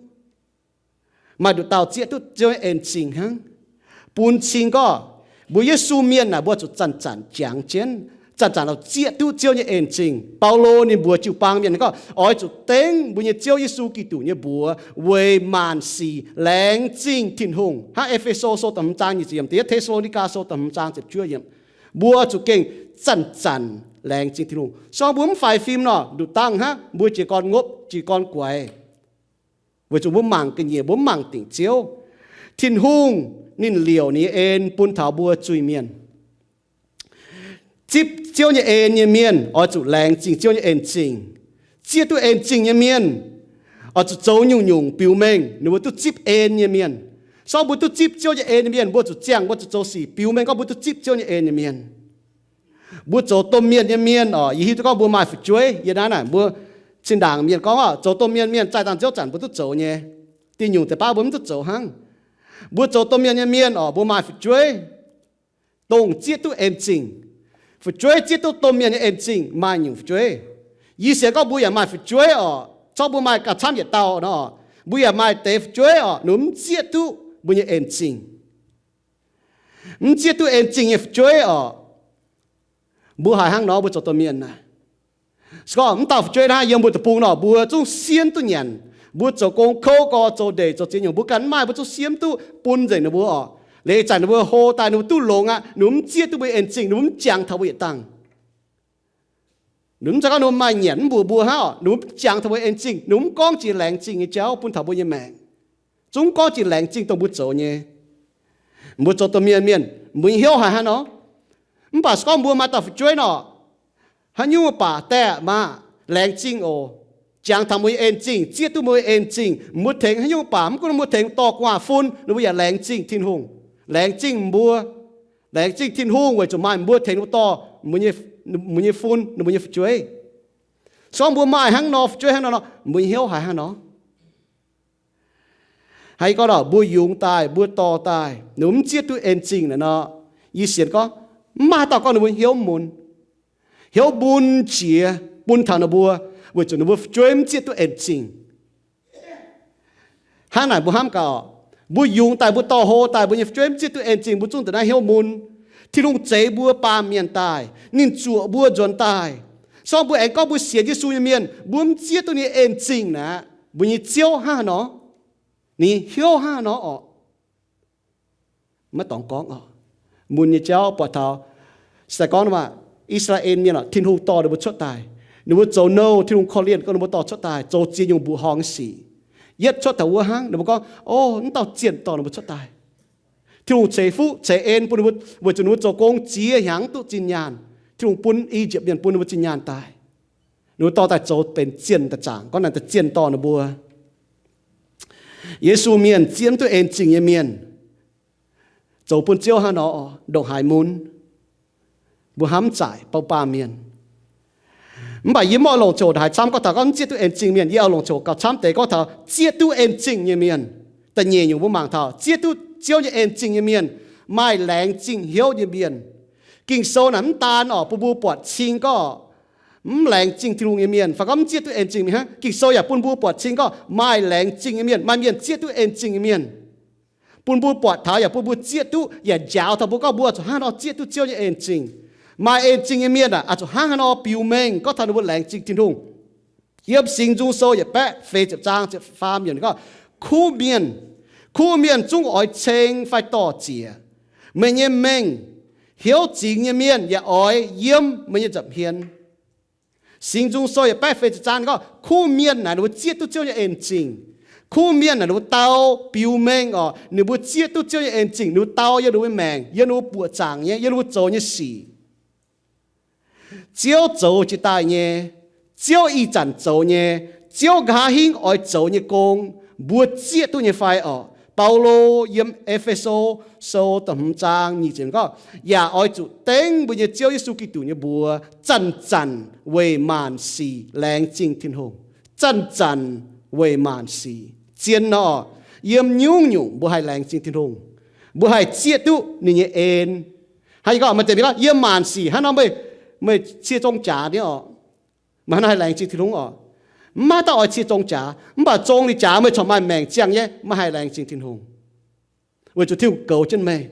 Maaih nduoh dauh zieqv duqv Ziouv nyei en zingh hnangv. Bun cing gorngv, mbuo Yesu mienh naaic mbuo zuqc zanc-zanc jangx jienv, zanc-zanc oix zieqv duqv Ziouv nyei en zingh. Baulo ninh mbuox jiu-baang mienh gorngv, oix zuqc dengv mbuo nyei Ziouv Yesu Giduc nyei mbuox weic maanc sic laengz zingh Tin-Hungh. Hnangv E^fe^so sou da'hmz zaang nyic ziepc yiemc, Da'yietv Te^saa^lo^ni^gaa sou da'hmz zaang ziepc juov yiemc, mbuo zuqc gengh zanc-zanc laengz zingh Tin-Hungh. Se gorngv mbuo mv faix fim nor, nduqc dangh hnangv mbuo jiez gorn ngopv, jiez gorn guaix, weic zuqc mbuo mangc ga'nyiec, mbuo mv mangc dingc Ziouv. Tin-Hungh ninh liouc ninh nyei en bun taux mbuo zuiz-mienh. Zipv Ziouv nyei en nyei mienh oix zuqc laengz zingh Ziouv nyei en zingh. Zieqv duqv en zingh nyei mienh oix zuqc zoux nyungc-nyungc biux mengh ninh mbuo duqv zipv en nyei mienh. Se gorngv mbuo duqv zipv Ziouv nyei en nyei mienh, mbuo zuqc ziangh, mbuo zuqc zoux sic biux mengh gorngv mbuo duqv zipv Ziouv nyei en nyei mienh. Mbuo zoux domh mienh nyei mienh oc, yie hiuv duqv gorngv mbuo maaih fu'jueiv. Yie naaiv naaic mbuo zinh ndaangc mienh gorngv oc, zoux domh mienh mienh zaih dangh Ziouv zanc mbuo duqv zoux nyei. Diuh nyungc deix baav mbuo mv duqv zoux hnangv. Mbuo zoux domh mienh nyei mienh oc, mbuo maaih fu'jueiv dongh zieqv duqv en zingh. Fu'jueiv zieqv duqv domh mienh nyei en zingh, maaih nyungc fu'jueiv. Yie sienx gorngv mbuo yaac maaih fu'jueiv oc, corc mbuo maaih gauh camv yietc dauh nor, mbuo yaac maaih deix fu'jueiv oc, ninh mv zieqv duqv mbuo nyei en zingh. Mv zieqv duqv en zingh nyei fu'jueiv oc, mbuo haiz hnangv nor mbuo zoux domh mienh naaic. Se gorngv mv dauh fu'jueiv naaiv yiem mbuo deic-bung nor, mbuo zungv siemv duqv nyanc. Mbuo zoux gong kouv gorx, zoux ndeic, zoux ziex nyungc, mbuo ganh mv maaih, mbuo zungv siemv duqv bun nzengc ninh mbuo oc. Leiz zanc ninh mbuo hlo daaih ninh mbuo duqv longx aqv, ninh mbuo mv zieqv duqv mbuo nyei en zingh, ninh mbuo mv jangx taux mbuo yietc dangh. Ninh mv zeiz gorngv ninh mbuo maaih nyanc mv mbuox mbuo hnangv oc, ninh mbuo mv jangx taux mbuo en zingh, ninh mbuo mv gorngv jiex laengz zingh nyei jauv bun taux mbuo nyei maengc. Zungv gorngv jiex laengz zingh dongh mbuo zoux nyei. Mbuo zoux domh mienh mienh, mbuo nyei hnyouv haiz hnangv nor. Mv baac se gorngv mbuo maaih dauh fu'jueiv nor, haaix nyungc baac daaih maah, laengz zingh oc, jangx taux mbuo nyei en zingh, zieqv duqv mbuo nyei en zingh, mbuo tengx haaix nyungc baac, mv gunv mbuo tengx dorh gu'nguaaz fun, ninh mbuo yaac laengz zingh Tin-Hungh. Laengz zingh mbuo, laengz zingh Tin-Hungh weic zuqc maaih mbuo tengx ninh mbuo dorh mbuo nyei fun, ninh mbuo nyei fu'jueiv. Se gorngv mbuo maaih hnangv nor fu'jueiv hnangv nor nor, mbuo nyei hnyouv haiz hnangv nor. Haiz gorngv nor, mbuo yungz daaih, mbuo dorh daaih, ninh mbuo mv zieqv duqv en zingh naaic nor, yie sienx gorngv mv maaih haaix dauh gorngv ninh mbuo hnyouv mun. Hnyouv mun jiex bun taux ninh mbuo, weic zuqc ninh mbuo fu'jueiv mv zieqv duqv en zingh. Hnangv naaic mbuo hnamv gaax, mbuo yungz daaih, mbuo dorh hlo daaih, mbuo nyei fu'jueiv mv zieqv duqv en zingh, mbuo zungv da'naaiv hnyouv mun. Tin-Hungh zeix mbuo baamh mienh daaih, ninh zuoqc mbuo nzuonx daaih. Se gorngv mbuo aengx gorngv mbuo sienx Yesu nyei mienh, mbuo mv zieqv duqv ninh nyei en zingh naaic, mbuo nyei Ziouv hnangv haaix nor? Ninh hnyouv hnangv haaix nor orqc? Maiv dorngx gorngv oc. Mun nyei jauv buatc taux, se gorngv maah, I^saa^laa^en Mienh oc, Tin-Hungh dorh ninh mbuo cuotv daaih. Ninh mbuo zoux nouh, Tin-Hungh korv-lienh gorngv ninh mbuo dorh cuotv daaih, zoux ziex nyungc mbuoqc horngh nyei sic. Yietv cuotv taux wuov hnangv, ninh mbuo gorngv, O, mv dauh zienh dorh ninh mbuo cuotv daaih. Tin-Hungh ceix fuqv ceix en bun ninh mbuo, weic zuqc ninh mbuo zoux gong ziex hnyangx mv duqv zinh nyaanh. Tin-Hungh bun I^yipv Mienh bun ninh mbuo zinh nyaanh daaih. Ninh mbuo dorh daaih zoux benx zienh daaih zaangc, gorngv naaic daaih zienh dorh ninh mbuo. Yesu Mienh zieqv mv duqv en zingh nyei mienh, zoux bun Ziouv hnangv nor ndongc haaix mun. Mbuo hnamv zaaic bou baamh mienh. Mv baac yie mv oix longc ziouc haaix camv gorngv taux gorngv mv zieqv duqv en zingh mienh. Yie oix longc ziouc gauh camv deix gorngv taux zieqv duqv en zingh nyei mienh. Da'nyeic nyungc mbuo mangc taux zieqv duqv Ziouv nyei en zingh nyei mienh, maaih laengz zingh hnyouv nyei mienh. Ging-Sou naaic mv daan oc bun mbuo buatc cing gorngv mv laengz zingh Tin-Hungh nyei mienh, fai gorngv mv zieqv duqv en zingh mienh hnangv. Ging-Sou yaac bun mbuo buatc cing gorngv maaih laengz zingh nyei mienh, maaih mienh zieqv duqv en zingh nyei mienh. Bun mbuo buatc taux yaac bun mbuo zieqv duqv yaac njaaux taux mbuo gorngv mbuo zuqc hnangv nor zieqv duqv Ziouv nyei en zingh. Maaih en zingh nyei mienh aah, zuqc hnangv haaix nor biux mengh gorngv taux ninh mbuo laengz zingh Tin-Hungh. Yiem Singx Nzung Sou yietc baeqv feix ziepc zaang ziepc faam yiemc gorngv, Kuv mienh, kuv mienh zungv oix ceng fai dorh ziec. Meih nyei mengh hnyouv zingx nyei mienh yaac oix yiem meih nyei nza'hmien. Singx Nzung Sou yietc baeqv feix ziepc zaang gorngv, kuv mienh naaic ninh mbuo zieqv duqv Ziouv nyei en zingh. Kuv mienh naaic ninh mbuo dau biux mengh oc, ninh mbuo zieqv duqv Ziouv nyei en zingh, ninh mbuo dau yiem ninh mbuo maengc, yiem ninh mbuo buoqc zaangc nyei, yiem ninh mbuo zoux nyei sic. Ziouv zoux jiex daaih nyei, Ziouv ih zanc zoux nyei, Ziouv nqa'haav hingv oix zoux nyei gong, mbuo zieqv duqv nyei fai orqc? Baulo yiem E^fe^so Sou da'hmz zaang nyic ziepc gorngv, yaac oix zuqc dengv mbuo nyei Ziouv Yesu Giduc nyei mbuox zanc-zanc weic maanc sic laengz zingh Tin-Hungh. Zanc-zanc weic maanc sic. Zien nor, yiem nyungc-nyungc mbuo haih laengz zingh Tin-Hungh. Mbuo haih zieqv duqv ninh nyei en. Hnangv yie gorngv, maaih deix mienh gorngv, yiem maanc sic hnangv nor meih, meih cie zong jaax nyei orqc. Meih hnangv nor haih laengz zingh Tin-Hungh orqc? Mv maaih dauh oix cie zong jaax, mv baac zong ninh jaax meih corc maaih maengc ziangh nyei, meih haih laengz zingh Tin-Hungh. Weic zuqc Tin-Hungh goux jienv meih.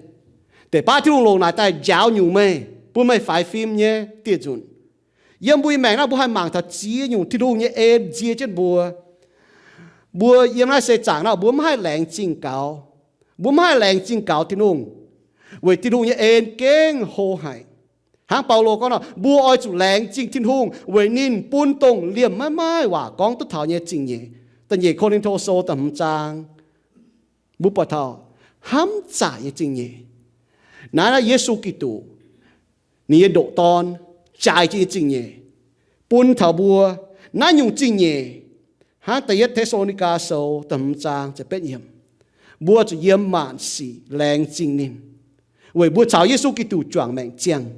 Deix baav Tin-Hungh longc naaic daaih njaaux nyungc meih, bun meih faix fim nyei dieh nzunc. Yiem mbuo nyei maengc naaiv, mbuo haih mangc taux ziex nyungc Tin-Hungh nyei en nzie jienv mbuo. Mbuo yiem naaiv seix zaangc naaiv, mbuo mv haih laengz zingh gaux. Mbuo mv haih laengz zingh gaux Tin-Hungh, weic Tin-Hungh nyei en gengh hlo haic. Hnangv Baulo gorngv nor, mbuo oix zuqc laengz zingh Tin-Hungh weic ninh bun dongh liemh maiv maaih waac gorngv duqv taux nyei zingh nyeic. Da'nyeic Ko^lin^to Sou da'hmz zaang, mbuo buatc taux hnamv zaaic nyei zingh nyeic. Naaiv, naaiv Yesu Giduc, ninh nyei ndoqc Dorn, jaaix jienv nyei zingh nyeic bun taux mbuo. Naaiv nyungc zingh nyeic, hnangv Da'yietv Te^saa^lo^ni^gaa Sou da'hmz zaang ziepc betv yiemc, mbuo zuqc yiem maanc sic laengz zingh ninh, weic mbuo caux Yesu Giduc juangc maengc ziangh.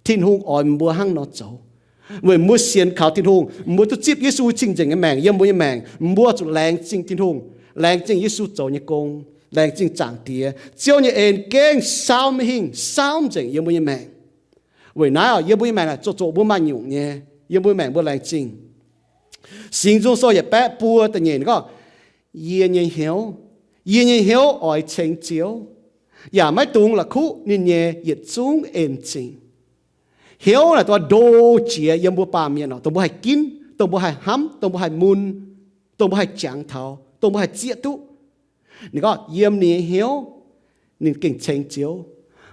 Tin-Hungh oix mbuo hnangv nor zoux. Weic mbuo sienx kaux Tin-Hungh, mbuo duqv zipv Yesu cing-nzengc nyei maengc yiem mbuo nyei maengc, mbuo zuqc laengz zingh Tin-Hungh, laengz zingh Yesu zoux nyei gong, laengz zingh Zaangc Diex. Ziouv nyei en gengh saauv maiv hingh, saauv nzengc yiem mbuo nyei maengc. Weic naaiv oc, yiem mbuo nyei maengc naaic zoqc zoqc mbuo maaih nyungc nyei, yiem mbuo nyei maengc mbuo laengz zingh. Singx Nzung Sou yietc baeqv buo da'nyeic ninh gorngv, yie nyei hnyouv, yie nyei hnyouv oix ceng Ziouv, yaac maiv dungx la'kuqv ninh nyei yietc zungv en-zingh. Hnyouv naaic dongh ndo jiex yiem mbuo baamh mienh oc, dongh mbuo haih ginv, dongh mbuo haih hnamv, dongh mbuo haih mun, dongh mbuo haih jangx taux, dongh mbuo haih zieqv duqv. Ninh gorngv yiem ninh nyei hnyouv, ninh gengh ceng Ziouv.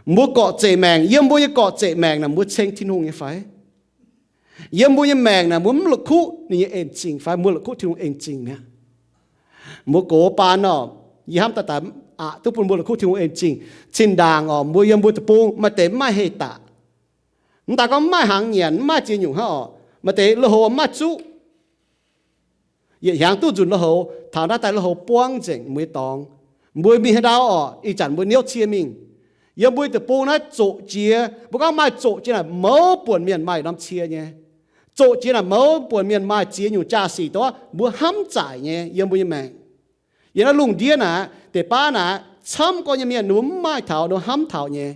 Mbuo gorqv-zeqc maengc, yiem mbuo nyei gorqv-zeqc maengc naaic mbuo ceng Tin-Hungh nyei fai? Yiem mbuo nyei maengc naaic mbuo mv la'kuqv ninh nyei en-zingh fai? Mbuo la'kuqv Tin-Hungh en-zingh mi'aqv. Mbuo gox baan oc, yie hnamv daaih daaih aqc duqv bun mbuo la'kuqv Tin-Hungh en-zingh. Zinh ndaangc oc, mbuo yiem mbuo deic-bung maaih deix mv maaih heh daqc. Mv daaih gorngv mv maaih hnaangx nyanc, mv maaih ziex nyungc hnangv oc, maaih deix lui-houx mv maaih zuqv. Yietc hnyangx duqv nzunc lui-houx, taux naaiv daaih lui-houx buangv nzengc mbuo nyei dorngx. Mbuo mingh haaix ndau oc, ih zanc mbuo niouv cie mingh. Yiem mbuo deic-bung naaiv zoqc jiex, mbuo gorngv maaih zoqc jiex naaic mouz buonc mienh maaih norm cie nyei. Zoqc jiex naaic mouz buonc mienh maaih ziex nyungc jaa-sic dongh mbuo hnamv zaaic nyei yiem mbuo nyei maengc. Yiem naaiv lungh ndiev naaic, deix baav naaic, camv gorx nyei mienh ninh mbuo mv maaih taux ninh mbuo hnamv taux nyei.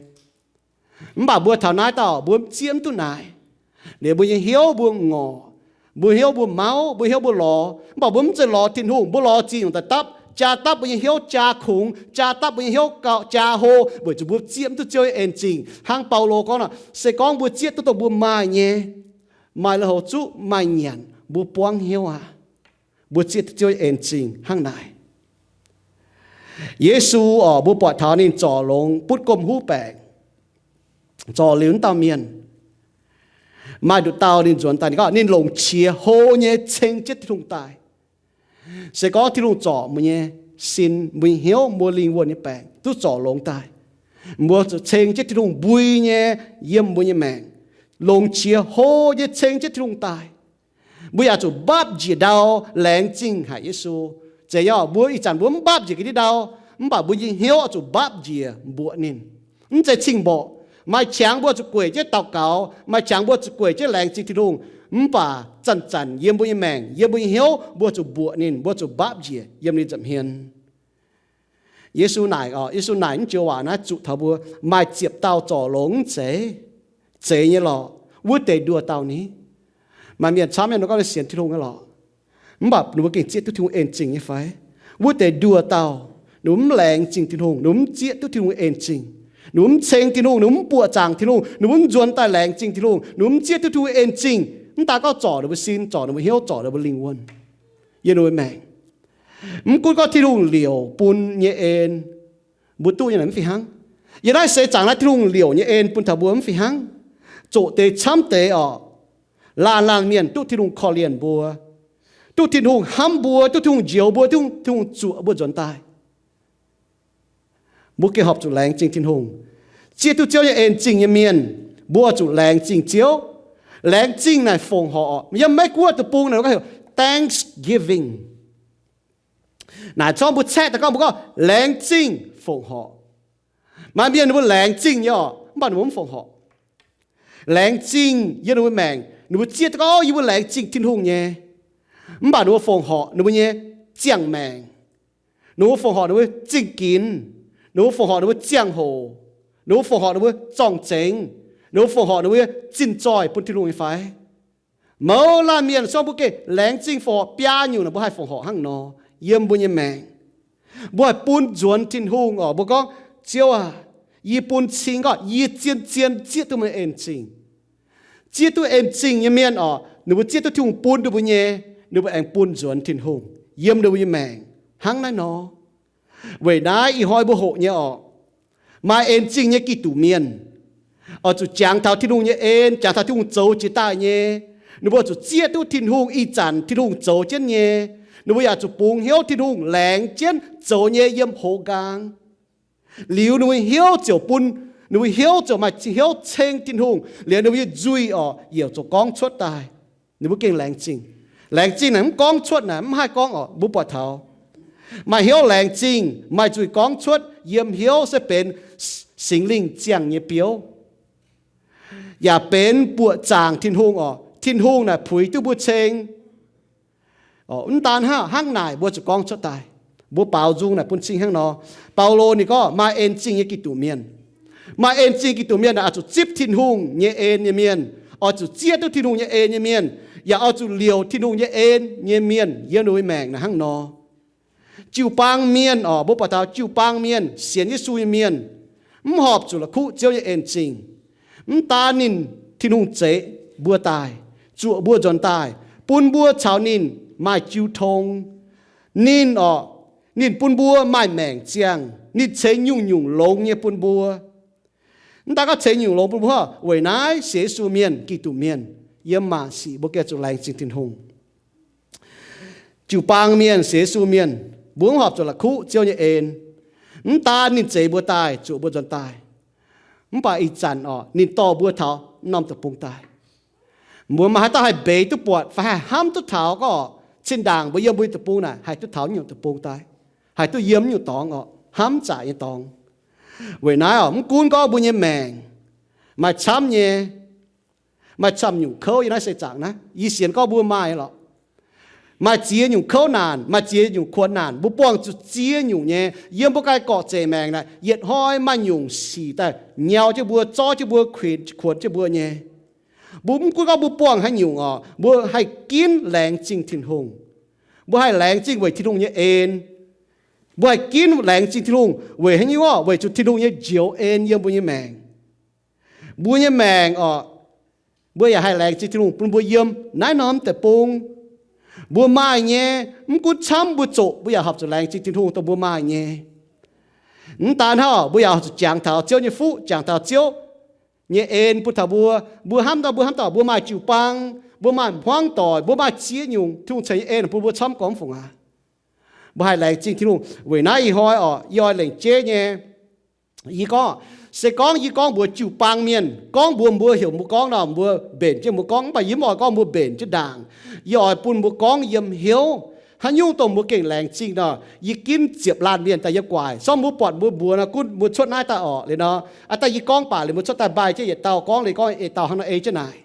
Mv baac mbuo taux naaiv dauh mbuo mv zieqv mv duqv naaic. Liuz mbuo nyei hnyouv mbuo ngorc, mbuo hnyouv mbuo mauv, mbuo hnyouv mbuo lorz, mv baac mbuo mv zeiz lorz Tin-Hungh, mbuo lorz zingh nyungc daaih dapv, jaa dapv mbuo nyei hnyouv, jaa kungx, jaa dapv mbuo nyei hnyouv gauh jaa hlo, weic zuqc mbuo zieqv mv duqv Ziouv nyei en-zingh. Hnangv Baulo gorngv nor, se gorngv mbuo zieqv duqv dongh mbuo maaih nyei, maaih lui-houx zuqv, maaih nyanc, mbuo buangv hnyouv aqv. Mbuo zieqv duqv Ziouv nyei en-zingh hnangv naaic. Yesu oc, mbuo buatc taux ninh zorc longx butv gomh huv baengc, zorc liuz wuov dauh mienh. Maaih nduqc dauh ninh nzuonx daaih, ninh gorngv ninh longc qiex hlo nyei ceng jienv Tin-Hungh daaih. Se gorngv Tin-Hungh zorc mbuo nyei sin, mbuo nyei hnyouv, mbuo lingh wuonh nyei baengc duqv zorc longx daaih, mbuo zuqc ceng jienv Tin-Hungh mbui nyei yiem mbuo nyei maengc, longc qiex hlo nyei ceng jienv Tin-Hungh daaih. Mbuo yaac zuqc mbapv njiec ndau laengz zingh haic Yesu. Zeiz nyei, mbuo ih zanc mbuo mv mbapv njiec ga'ndiev ndau, mv baac mbuo nyei hnyouv oix zuqc mbapv njiec mbuoqc ninh. Mv zeiz cing-mborqc. Maaih qangx mbuo zuqc gueic jienv daux gaux, maaih qangx mbuo zuqc gueic jienv laengz zingh Tin-Hungh. Mv baac zanc-zanc yiem mbuo nyei maengc, yiem mbuo nyei hnyouv, mbuo zuqc mbuoqc ninh, mbuo zuqc mbapv njiec yiem ninh nza'hmien. Yesu naaic, Yesu naaic naaiv joux waac naaiv zuqc taux mbuo, maaih ziepc dauh zorc longx mv zeiz? Zeiz nyei lorqc. Wuov deix nduoh dauh ni. Maaih mienh camv nyei, ninh gorngv ninh sienx Tin-Hungh nyei lorqc, mv baac ninh mbuo gengh zieqv duqv Tin-Hungh en-zingh nyei fai? Wuov deix nduoh dauh, ninh mbuo mv laengz zingh Tin-Hungh, ninh mbuo mv zieqv duqv Tin-Hungh en-zingh, ninh mbuo mv ceng Tin-Hungh, ninh mbuo mv buoqc zaangc Tin-Hungh, ninh mbuo mv nzuonx daaih laengz zingh Tin-Hungh, ninh mbuo mv zieqv duqv Tin-Hungh en-zingh. Mv daaih gorngv zorc ninh mbuo sin, zorc ninh mbuo hnyouv, zorc ninh mbuo lingh wuonh, yiem ninh mbuo maengc. Mv gunv gorngv Tin-Hungh liouc bun nyei en mbuo duqv nyei naaic mv fih hnangv. Yiem naaiv seix zaangc naaiv Tin-Hungh liouc nyei en bun taux mbuo mv fih hnangv. Zoqc deix camv deix oc, laanh laanh mienh duqv Tin-Hungh korv-lienh mbuo, duqv Tin-Hungh hnamv mbuo, duqv Tin-Hungh njoux mbuo, duqv Tin-Hungh zuoqc mbuo nzuonx daaih. Mbuo gengh horpc zuqc laengz zingh Tin-Hungh. Zieqv duqv Ziouv nyei en-zingh nyei mienh, mbuo zuqc laengz zingh Ziouv. Laengz zingh naaic fongc horc. Yiem Meiv Guoqv deic-bung naaic gorngv heuc thanksgiving. Naaic corc mbuo caeqv daaih gorngv, mbuo gorngv laengz zingh fongc horc. Maaih mienh ninh mbuo laengz zingh nyei orqc, mv baac ninh mbuo mv fongc horc. Laengz zingh yiem ninh mbuo maengc, ninh mbuo zieqv duqv gorngv, o, yie mbuo laengz zingh Tin-Hungh nyei. Mv baac ninh mbuo fongc horc ninh mbuo nyei ziangh maengc, ninh mbuo fongc horc ninh mbuo zingh ginx, ninh mbuo fongc horc ninh mbuo ziangh hoc, ninh mbuo fongc horc ninh mbuo zorng-zengx, ninh mbuo fongc horc ninh mbuo zinh zoih bun Tin-Hungh nyei fai? Mouz laanh mienh, se gorngv mbuo gengh laengz zingh fongc horc biaa nyungc naaic, mbuo haih fongc horc hnangv nor yiem mbuo nyei maengc. Mbuo haih bun nzuonx Tin-Hungh oc. Mbuo gorngv, Ziouv aac, yie bun cing gorngv yie zien-zien zieqv duqv meih en zingh. Zieqv duqv en zingh nyei mienh oc, ninh mbuo zieqv duqv Tin-Hungh bun ninh mbuo nyei, ninh mbuo aengx bun nzuonx Tin-Hungh yiem ninh mbuo nyei maengc hnangv naaiv nor. Weic naaiv ih hnoi mbuo hoqc nyei oc, maaih en zingh nyei Giduc mienh oix zuqc jangx taux Tin-Hungh nyei en, jangx taux Tin-Hungh zoux jiex daaih nyei. Ninh mbuo zuqc zieqv duqv Tin-Hungh ih zanc Tin-Hungh zoux jienv nyei. Ninh mbuo yaac zuqc bungx hnyouv Tin-Hungh laengz jienv zoux nyei yiem hoz nqaang. Liuz ninh mbuo hnyouv ziouc bun, ninh mbuo hnyouv ziouc maaih hnyouv ceng Tin-Hungh, liuz ninh mbuo nyei nzuih oc, ziouc gorngv cuotv daaih. Ninh mbuo gengh laengz zingh. Laengz zingh naaic mv gorngv cuotv naaic mv haih gorngv oc, mbuo buatc taux. Maaih hnyouv laengz zingh, maaih nzuih gorngv cuotv yiem hnyouv se benx Singx Lingh ziangh nyei biouv, yaac benx buoqc zaangc Tin-Hungh oc. Tin-Hungh naaic puix duqv mbuo ceng. Mv daan hnangv, hnangv naaic mbuo zuqc gorngv cuotv daaih. Mbuo baaux nzung naaic bun cing hnangv nor. Baulo ninh gorngv maaih en zingh nyei Giduc mienh. Maaih en zingh Giduc mienh naaic oix zuqc zipv Tin-Hungh nyei en nyei mienh, oix zuqc zieqv duqv Tin-Hungh nyei en nyei mienh, yaac oix zuqc liouc Tin-Hungh nyei en nyei mienh yiem ninh mbuo maengc naaic hnangv nor. Jiu-baang mienh oc, mbuo buatc taux jiu-baang mienh, sienx Yesu nyei mienh, mv horpc zuqc la'kuqv Ziouv nyei en zingh. Mv daan ninh, Tin-Hungh zeix mbuo daaih, zuoqc mbuo nzuonx daaih, bun mbuo caux ninh maaih jiu tong. Ninh oc, ninh bun mbuo maaih maengc ziangh, ninh ceix nyungc-nyungc longx nyei bun mbuo. Mv daan gorngv ceix nyungc longx bun mbuo, weic naaiv sienx Yesu mienh, Giduc mienh, yiem maanc sic mbuo gengh zuqc laengz zingh Tin-Hungh. Jiu-baang mienh, sienx Yesu mienh, mbuo mv horpc zuqc la'kuqv Ziouv nyei en. Mv daan ninh zeix mbuo daaih, zuoqc mbuo nzuonx daaih, mv baac ih zanc oc, ninh dorh mbuo taux norm deic-bung daaih. Mbuo maaih haaix dauh haih mbeix duqv buatc fai haih hnamv duqv taux gorngv, zinh ndaangc mbuo yiem mbuo nyei deic-bung naaic haih duqv taux nyungc deic-bung daaih, haih duqv yiem nyungc dorngx oc, hnamv zaqc nyei dorngx. Weic naaiv oc, mv gunv gorngv mbuo nyei maengc maaih camv nyei, maaih camv nyungc kouv yiem naaiv seix zaangc naaiv, yie sienx gorngv mbuo maaih lorqc. Maaih ziex nyungc kouv naanc, maaih ziex nyungc kuonx naanc, mbuo buangh zuqc ziex nyungc nyei. Yiem mbuo ganh gorqv-zeic maengc naaic, yietc hnoi maaih nyungc sic daaih nyau jienv mbuo, zorv jienv mbuo, kuonx, kuonx jienv mbuo nyei. Mbuo mv gunv gorngv mbuo buangh haaix nyungc oc, mbuo haih ginv laengz zingh Tin-Hungh. Mbuo haih laengz zingh weic Tin-Hungh nyei en. Mbuo haih ginv laengz zingh Tin-Hungh weic haaix nyungc oc? Weic zuqc Tin-Hungh nyei njoux en yiem mbuo nyei maengc. Mbuo nyei maengc oc, mbuo yaac haih laengz zingh Tin-Hungh bun mbuo yiem naaiv norm deic-bung. Mbuo maaih nyei, mv gunv camv mbuo zoqc, mbuo yaac horpc zuqc laengz zingh Tin-Hungh dongh mbuo maaih nyei. Mv daan hnangv, mbuo yaac zuqc jangx taux Ziouv nyei fuqv, jangx taux Ziouv nyei en bun taux mbuo. Mbuo hnamv daaih, mbuo hnamv daaih mbuo maaih jiu-baang, mbuo maaih hmuangv doic, mbuo maaih ziex nyungc Tin-Hungh ceix nyei en bun mbuo camv gormx fungc aqv. Mbuo haih laengz zingh Tin-Hungh. Weic naaiv ih hnoi oc, yie oix lengc jeiv nyei. Yie gorngv, se gorngv yie gorngv mbuox jiu-baang mienh, gorngv mbuox mbuo, heuc mbuo gorngv nor, mbuo mbenc jienv mbuo gorngv, mv baac yie mv oix gorngv mbuo mbenc jienv ndaangc. Yie oix bun mbuo gorngv yiem hnyouv. Haaix nyungc dongh mbuo gengh laengz zingh nor, yie ginv ziepc laanh mienh daaih yiem guaic. Se gorngv mbuo buatc mbuo mbuox nor, gunv mbuo cuotv naaiv daaih orqc liuz nor, aa, daaih yie gorngv baac liuz mbuo cuotv daaih mbaih jienv yietc dauh gorngv liuz gorngv ei dauh hnangv nor ei jienv naaic.